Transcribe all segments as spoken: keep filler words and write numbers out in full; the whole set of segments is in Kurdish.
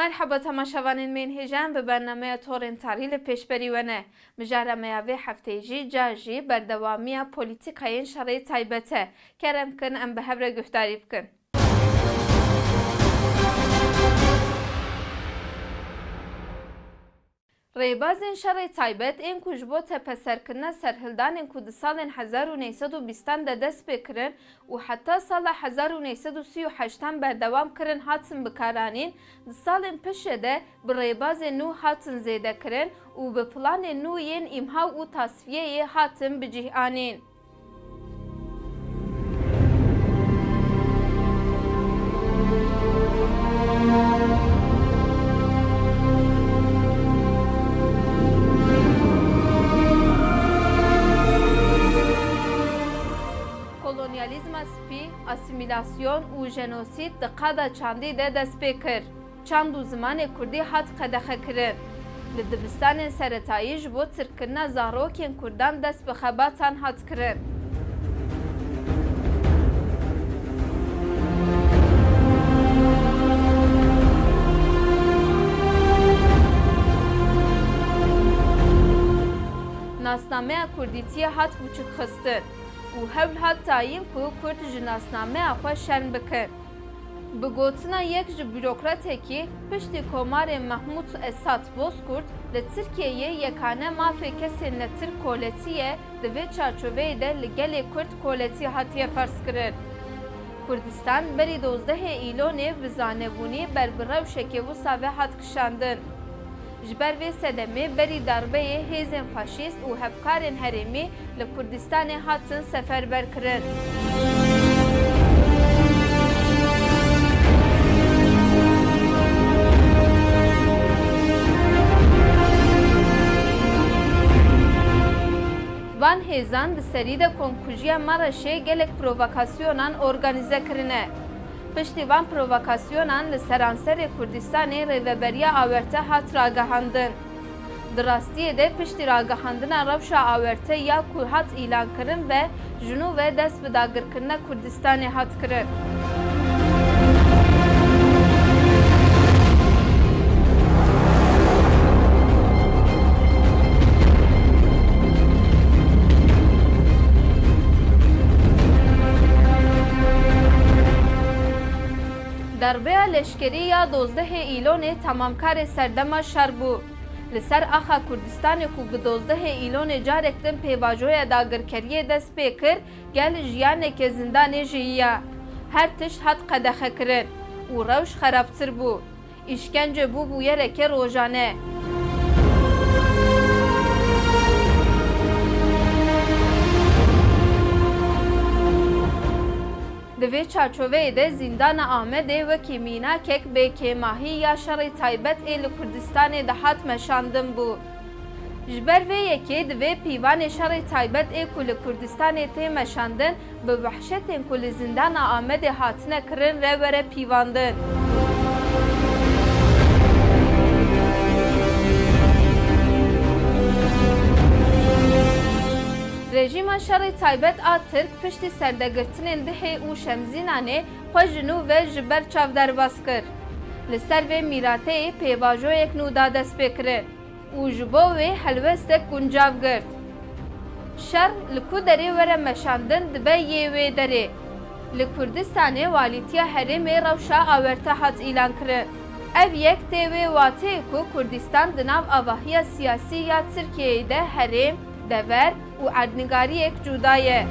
Merheba temaşevanên me yên hêja, em bi bernameya Torên Tarî li pêşberî we ne. Mijara me ya vê hefteyê jî car jî berdewamiya polîtîkayên şerê taybet e. Kerem kin em bi hev re guhdarî bikin. Rêbazên şerê taybet ên ku ji bo tepeserkirina serhildanên ku di salên hezar û neh sed û bîstan de dest pê kirin û heta sala hezar û neh sed û sî û heştan berdewam kirin hatin bikaranîn, di salên piştre de bi rêbazên nû hatin zêdekirin û bi planên nû yên îmha û tasfiyeyê hatin bicîhanîn. Kolonyalîzma spî, asîmîlasyon û jenosîd di qada çandî de dest pê kir. Çand û zimanê kurdî hat qedexekirin. Li dibistanên seretayî ji bo tirkkirina zarokên kurdan dest bi xebatan hat kirin. Nasnameya kurdîtiyê hat biçûkxistin û hewl hat dayîn ku kurd ji nasnameya xwe şerm bikin. Bi gotina yek ji bürokratekî, piştî Komarê Mehmûd Esad Bozkurt li Tirkiyeyê yekane mafê kesên netirk koletî ye, di vê çarçoveyê de li gelê Kurd koletî hatiye ferzkirin. Kurdistan berî dozdehê Îlonê bi zanebûnî ber bi rewşekê wisa ve hat kişandin. Ji ber vê sedemê berî darbeyê hêzên faşîst û hevkarên herêmî li Kurdistanê hatin seferberkirin. Van hêzan di serî de komkujiya Maraşê gelek provokasyonan organîze kirine. Piştî van provokasyonan li seranserê Kurdistanê rêveberiya awerte hat ragihandin. Di rastiyê de piştî ragihandina rewşa awerte ya ku hat îlankirin ve ji nû ve dest bi dagirkirina Kurdistanê hat kirin. Darbeya leşkerî ya dozdehê Îlonê temamkarê serdema şer bû. Li ser axa Kurdistanê ku bi dozdehê Îlonê carek din pêvajoya dagirkeriyê dest pê kir, gel jiyaneke zindanê jiyiya. Her tişt hat qedexekirin û rewş xerabtir bû. Îşkence bû bûyereke rojane. Di vê çarçoveyê de Zîndana Amedê wekî mînakek bêkêmahî ya şerê taybet ê li Kurdistanê dihat meşandin bû. Ji ber vê yekê divê pîvanê şerê taybet ê ku li Kurdistanê tê meşandin, bi wehşetên ku li Zîndana Amedê hatine kirin re were pîvandin. Rejîma şerê taybet a Tirk piştî serdegirtinên Dihê û Şemzînanê xwe ji nû ve ji ber çav derbas kir. Li ser vê mîrateyê pêvajoyek nû da destpêkirin û ji bo wê helwestek guncav girt. Şer li ku derê were meşandin dibe yê wê derê. Li Kurdistanê walîtiya herêmê rewşa awerte hat îlankirin. Ev yek tê wê wateyê ku Kurdistan di nav avahiya siyasî ya Tirkiyeyê de herêm, dever, û erdnigariyek cuda ye.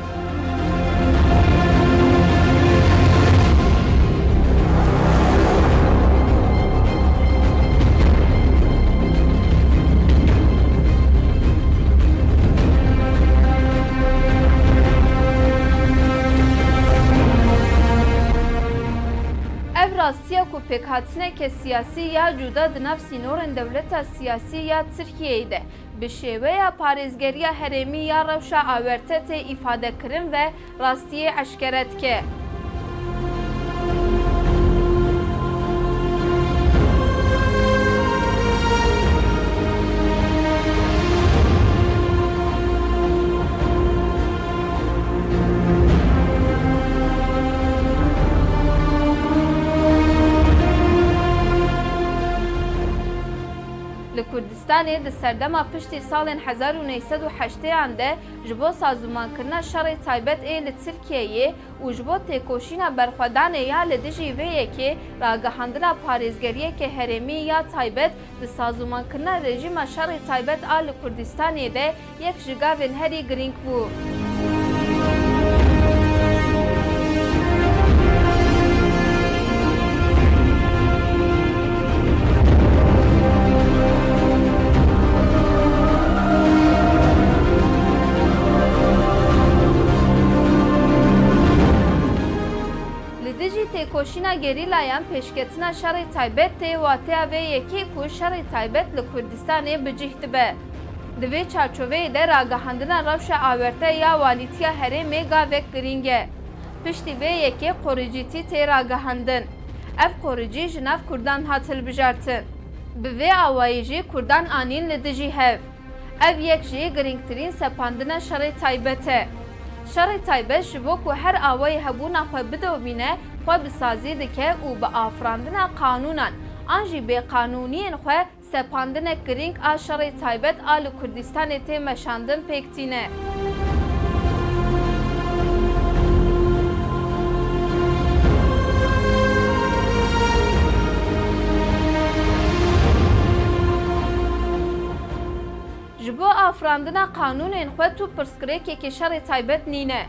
Ev rastiya ku pêkhatineke siyasî ya cuda di nav sînorên dewleta siyasî ya Tirkiyeyê de bi şêweya parêzgeriya herêmî ya rewşa awerte tê îfadekirin ve rastiyê eşkere dike. Kurdistanê di serdema piştî salên hezar û neh sed û heştêyan de ji bo sazûmankirina şerê taybet ê li Tirkiyeyê û ji bo têkoşîna berxwedanê ya li dijî vê yekê, ragihandina parêzgeriyeke herêmî ya taybet di sazûmankirina rejîma şerê taybet a li Kurdistanê de yek ji gavên herî girîng bû. Li dijî têkoşîna gerîlayan pêşketina şerê taybet tê wateya vê yekê ku şerê taybet li Kurdistanê bi cih dibe. Di vê çarçoveyê de ragihandina rewşa awerte ya walîtiya herêmê gavek girîng e. Piştî vê yekê qoricîtî tê ragihandin. Ev qoricî ji nav Kurdan hat hilbijartin. Bi vê awayî jî Kurdan anîn li dijî hev. Ev yek jî girîngtirîn sepandina şerê taybet e. Şerê taybet ji bo ku her awayî hebûna xwe bidomîne, xwe bi sazî dike û bi afirandina qanûnan an jî bêqanûniyên xwe sepandinek girîng a şerê taybet a li Kurdistanê tê meşandin pêk tîne. Ji bo afirandina qanûnên xwe tu pirsgirêkekê şerê taybet nîne.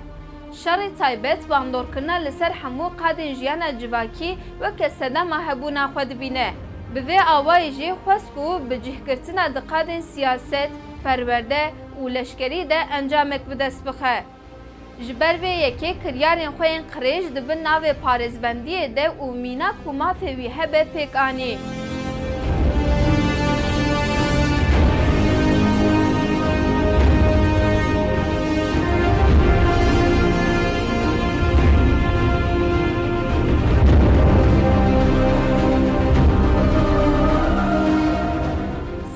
Şerê taybet bandorkirina li ser hemû qadên jiyana civakî weke sedema hebûna xwe dibîne. Bi vê awayî jî xwest ku bi cihgirtina di qadên siyaset, perwerde û leşkerî de encamek bi dest bixe. Ji ber vê yekê kiryarên xwe yên qirêj di bin navê parêzbendiyê de û mînak ku mafê wî hebe pêk anî.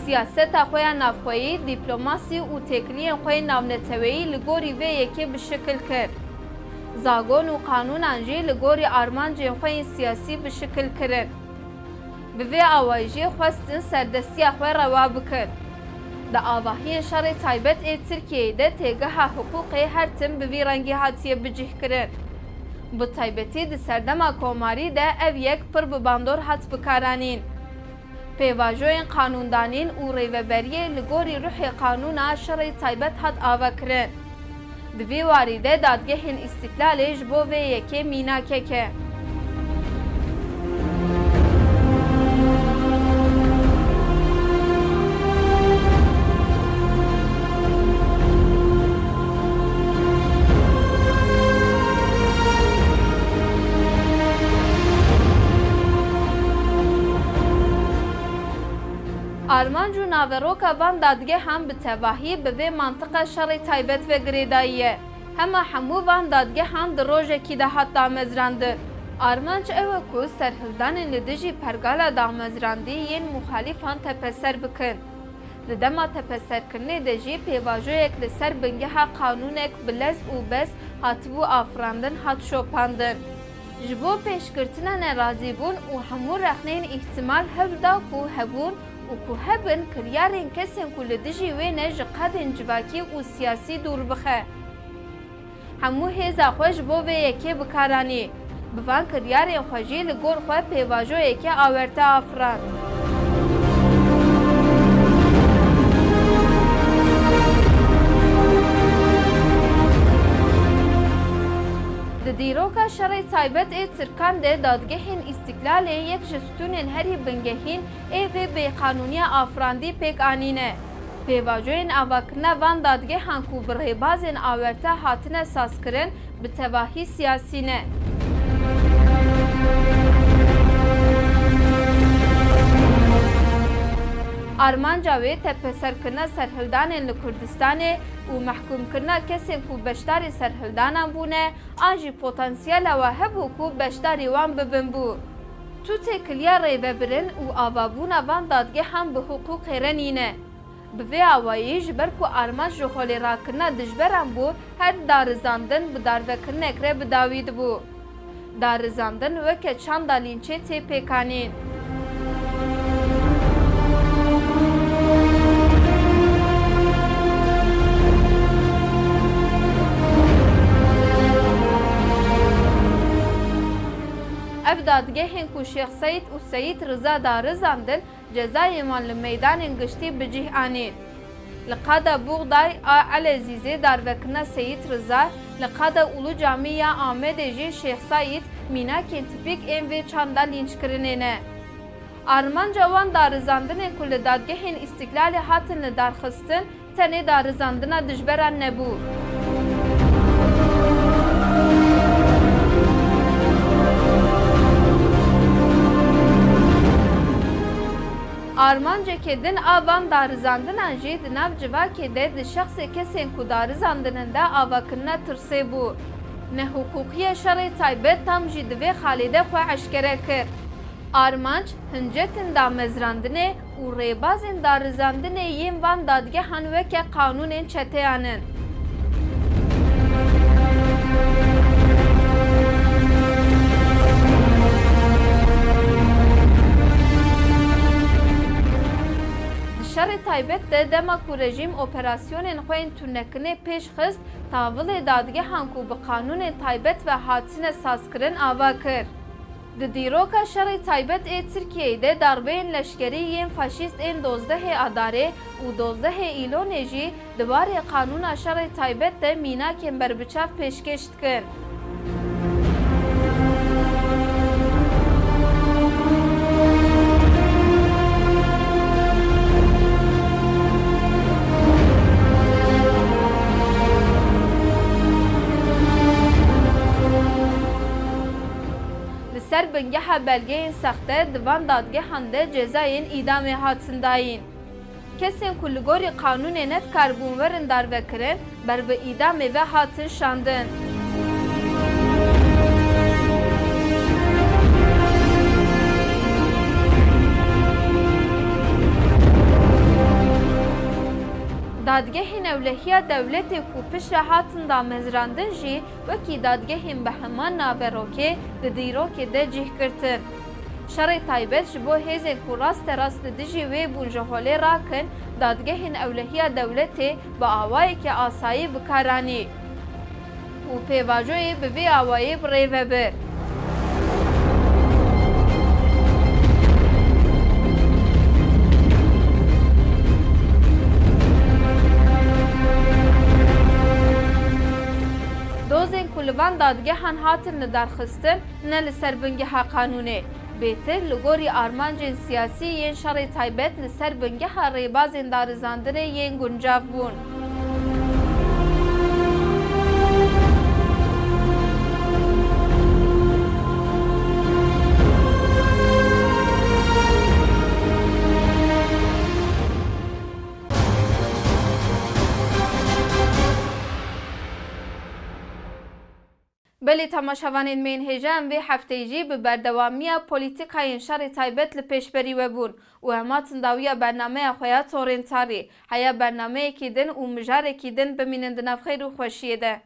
Siyaseta xwe ya navxweyî, dîplomasî û têkiliyên xwe yên navneteweyî li gorî vê yekê bi şikil kir. Zagon û qanûnan jî li gorî armancên xwe yên siyasî bi şikil kirin. Bi vê awayî jî xwestin serdestiya xwe rewa bikin. Di avahiyên şerê taybet ê Tirkiyeyê de têgeha hiqûqê her tim bi vî rengî hatiye bicihkirin. Bi taybetî di serdema komarî de ev yek pir bi bandor hat bikaranîn. Pêvajoyên qanûndanîn û rêveberiyê li gorî ruhê qanûna şerê taybet hat avakirin. Di vî warî de dadgehên Îstîklalê ji bo vê yekê mînakek e. Armanc û naveroka van dadgehan bi tevahî bi vê mantiqa şerê taybet ve girêdayî ye. Hema hemû van dadgehan di rojekî de hat damezrandin. Armanc ew e ku serhildanên li dijî pergala damezrandî yên muxalîfan tepeser bikin. Di dema tepeserkirinê de jî pêvajoyek li ser bingeha qanûnek bi lez û bez hatibû afirandin hat şopandin. Ji bo pêşgirtina nerazîbûn û hemû rexneyên îhtimal hewl da ku hebûn û ku hebin kiryarên kesên ku li dijî wê ne ji qadên civakî û siyasî dûr bixe. Hemû hêza xwe ji bo vê yekê bi kar anî. Bi van kiryarên xwe jî li gor xwe pêvajoyeke awerte afirand. Di dîroka şerê taybet ê Tirkan de dadgehên Îstîklalê yek ji stûnên herî bingehîn ê vê bêqanûniya afirandî pêk anîne. Pêvajoyên avakirina van dadgehan ku bi rêbazên awerte hatine sazkirin, bi tevahî siyasî ne. Armanca wê tepeserkirina serhildanên li Kurdistanê û mehkûmkirina kesên ku beşdarî serhildanan bûne, an jî potansiyela we hebû ku beşdarî wan bibin bû. Tu têkiliya rêvebirin û avabûna van dadgehan bi hiqûqê re nîne. Bi vê awayî, ji ber ku armanc ji holê rakirina dijberan bû, her darizandin bi darvekirinek re bi dawî dibû. Darizandin weke çanda lînçê tê pêkanîn. Ev dadgehên ku Şêx Seîd û Seyîd Riza darizandin, cezayên wan li meydanên giştî bi cih anîn. Li qada Buxday a Elezîzê darvekirina Seyîd Riza, li qada Ulu Camî ya Amedê jî Şêx Seîd mînakên tipîk ên vê çanda lînçkirinê ne. Armanca wan darizandinên ku li dadgehên Îstîklalê hatin lidarxistin, tenê darizandina dijberan nebû. Armanceke din a van darizandinan jî di nav civakê de di şexsê kesên ku darizandinin de avakirina tirsê bû. Nehiqûqiyê şerê taybet tam jî di vê xalê de xwe eşkere kir. Armanc, hincetin damezrandinê û rêbazên darizandinê yên van dadgehan weke qanûnên çeteyan in. Di şerê taybet de dema ku rejîm operasyonên xwe yên tûnekinê pêş xist, tavilê dadgehan ku bi qanûnên taybet ve hatine sazkirin ava kir. Di dîroka şerê taybet ê Tirkiyeyê de darbeyên leşkerî yên faşîst ên dozdehê Adarê û dozdehê Îlonê jî di warê qanûna şerê taybet de mînakên berbiçav pêşkêş dikin. Li ser bingeha belgeyên sexte di van dadgehan de cezayên îdamê hatin dayîn. Kesên ku li gorî qanûnê nedikaribûn werin darvekirin, ber bi îdamê ve hatin şandin. Dadgehên Ewlehiya Dewletê ku piştre hatin damezrandin jî wekî dadgehên bi heman naverokê di dîrokê de cih girtin. Şerê taybet ji bo hêzên ku rasterast li dijî wê bûn ji holê rakin, dadgehên ewlehiya dewletê bi awayeke asayî bi kar anî û pêvajoyê bi vê awayî bi rê ve bir. Dozên ku li van dadgehan hatin lidarxistin, ne li ser bingeha qanûnê, bêtir li gorî armancên siyasî yên şerê taybet li ser bingeha rêbazên darizandinê yên guncav bûn. Belê temaşevanên me yên hêja, em vê hefteyê jî bi berdewamiya polîtîkayên şerê taybet li pêşberî we bûn û em hatin dawiya bernameya xwe ya Torên Tarî. Heya bernameyekî din û mijarekî din bimînin di nav xêr û xweşiyê de.